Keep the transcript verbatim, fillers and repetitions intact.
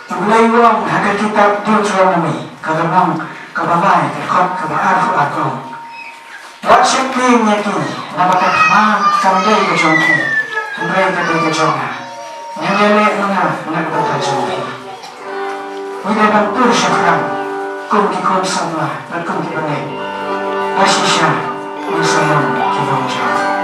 U Blei u ong ha ka kitab Deuteronomi, ka lynnong kaba lai, ka dkhot kaba arphew ar, u ong: Wat sheptieng ïa ki, naba ka thma kam dei ka jong ki, hynrei ka dei ka jong nga. Ngan ïaleh ma nga na ka bynta jong phi. Ngi dei ban tur shaphrang kum ki khun samla bad kum ki bangeit. Ba shisha ngin sa long ki nongjop.